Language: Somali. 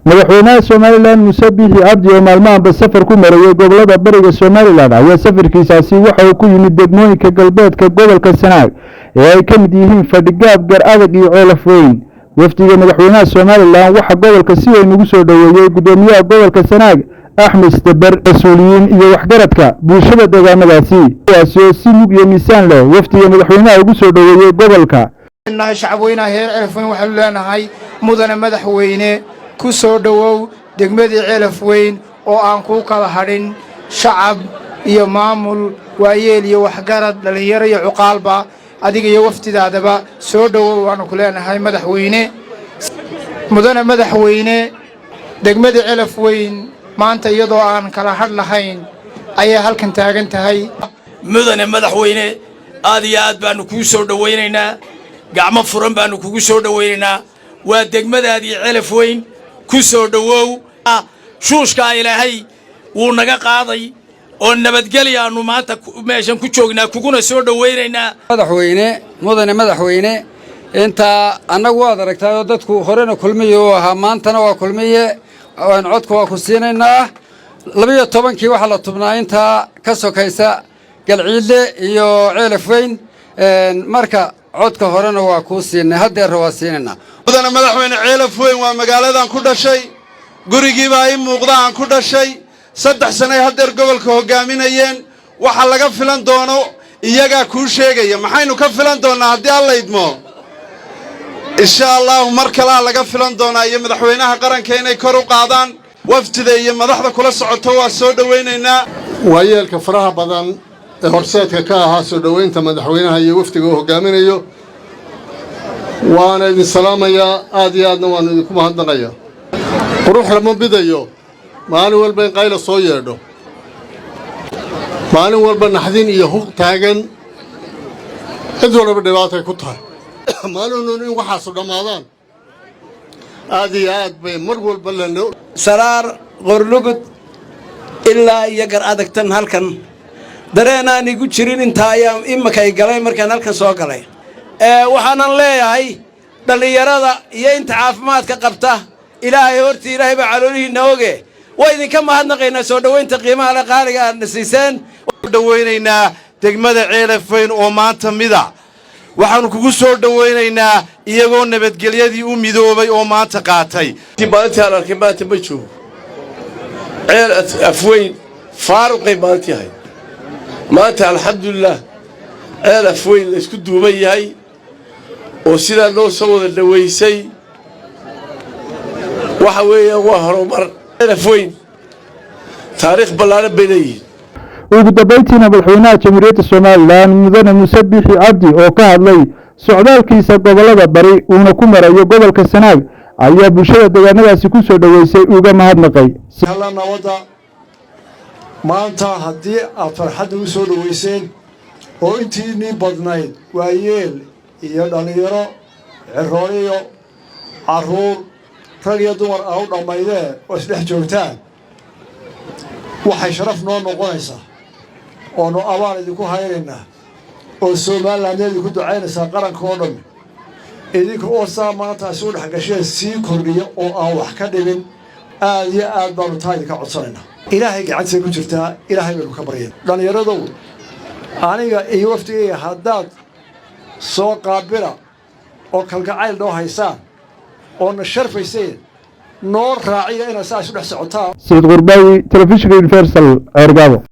Madaxweynaha Somaliland Muuse Biixi Cabdi oo maalmahanba safar ku marayay gobolada bariga Somaliland ayaa safarkiisaasi waxa uu ku yimid degmooyinka galbeedka gobolka Sanaag ee ay ka mid yihiin Fadhigaab, Gar Adag iyo Ceelaf Weyn. Wafdiga madaxweynaha Somaliland waxaa gobolka si weyn ugu soo dhoweeyey guddoomiyaha gobolka Sanaag Axmed Isdaber, mas-uuliyiin iyo waxgaradka bulshada deegaanadaasi, kuwaasi oo si mug iyo miisaan leh wafdiga madaxweynaha ugu soo dhoweeyey gobolka. Nahay shacabweynaha heer Ceelafweyn, waxaanu leenahay, mudane madaxweyne, ku soo dhowow degmadii Ceelaf Weyn oo aan kuu kala hadhin shacab iyo maamul, waayeel iyo waxgarad, dhallinyaro iyo cuqaalba. Adiga iyo wafdidaadaba soo dhowow waannu ku leenahay, madaxweyne. Mudane madaxweyne, degmadii Ceelaf Weyn maanta iyadoo aan kala hadh lahayn ayay halkan taagan tahay. Mudane madaxweyne, aad iyo aad baannu kuu soo dhowaynaynaa, gacmo furan baannu kugu soo dhowaynaynaa. Waa degmadaadii Celaf Weyn, ku soo dhowow. Shuushkaa Ilaahay wuu naga qaaday oo nabadgelyaannu maanta meeshan ku joognaa, kuguna soo dhowaynaynaa. Madaxweyne, mudane madaxweyne, intaa annagu waad aragtaayoo dadku horena Kulmiye u ahaa, maantana waa Kulmiye. Codka waa ku siinaynaa. 12-kii waxaa la tubnaa intaa ka sokaysa Galciidle iyo Ceelaf Weyn. Marka codka horena waa kuu siinay, haddeerra waa siinaynaa. Mudane madaxweyne, Ceelaf Weyn waa magaaladan ku dhashay, gurigiibaa ii muuqda aan ku dhashay. 3 sanay haddeer gobolka hoggaaminayeen. Waxa laga filan doono iyagaa kuu sheegaya. Maxaynu ka filan doonnaa haddii Alla idmo? Insha Allahu mar kalaa laga filan doonaa iyo madaxweynaha qaranka inay kor u qaadaan. Wafdida iyo madaxda kula socoto waa soo dhowaynaynaa. Waayeelka faraha badan ee horseedka ka ahaa soo dhowaynta madaxweynaha iyo wafdiga uu hoggaaminayo, waana idin salaamayaa, aad iyo aadna waannu idinku mahadnaqayaa. Qurux lama bidayo maalin walba in qayla soo yeedho, maalin walba naxdin iyo huq taagan, cid walba dhibaatay ku tahay. Maalinun in waxaasu dhammaadaan aad iyo aad bay mar walba lano Saraar, Qorlugud ilaa iyo Gar Adagtan halkan dareenaan igu jirin intaa ayaa imakay galay markaan halkan soo galay. Waxaanan leeyahay dhallinyarada iyo inta caafimaadka qabta, Ilaahay hortii, Ilaahay baa caloolihiinna oge, waa idinka mahadnaqaynaa soo dhowaynta qiimaha le qaaliga aadna siiseen. Dhowaynaynaa degmada Ceelafayn oo maanta mida waxaannu kugu soo dhowaynaynaa iyagoo nabadgelyadii u midoobay oo maanta qaatay. Maalintii aan arkay maanta ma joogo. Ceel Afweyn faaruqay maalintii ahayd. Maanta, alxamdulilah, Ceel Afweyn la isku duuban yahay oo sidaa noo soo wada dhowaysay. Waxa weeyaan waa horumar. Ceel Afweyn taariikh ballaaran bay leeyihiin. Ugu dambayntiina, madaxweynaha Jamhuuriyadda Somaliland mudane Muuse Biixi Cabdi oo ka hadlay socdaalkiisa gobolada bari uuna ku marayo gobolka Sanaag ayaa bulshada deegaanadaasi ku soo dhoweysay uga mahadnaqay. Halla nabadda maanta haddii aad farxadda u soo dhoweyseen oo intiinii badnayd, waayeel iyo dhallinyaro, ciroole iyo carruur, rag iyo dumar aa u dhammaydeen oo isdhex joogtaan, waxay sharaf noo noqonaysaa oonu abaal idinku haynaynaa oo Somalilandna idinku ducaynaysaa, qaranka oo dhan idinka oo saa maanta isu dhex gasheen sii kordhiya oo aan wax ka dhibin. Aad iyo aad baanu taa idinka codsanaynaa. Ilaahay gacantiisa ku jirtaa, Ilaahay baynu ka baryan. Dhallinyaradow, aniga iyo wafdigayga haddaad soo qaabila oo kalgacayl noo haysaan oo na sharfayseen, noo raaciya inaad saa isu dhex socotaan. Sayid Qurbaawi, Telefishinka Universal, Ceergaabo.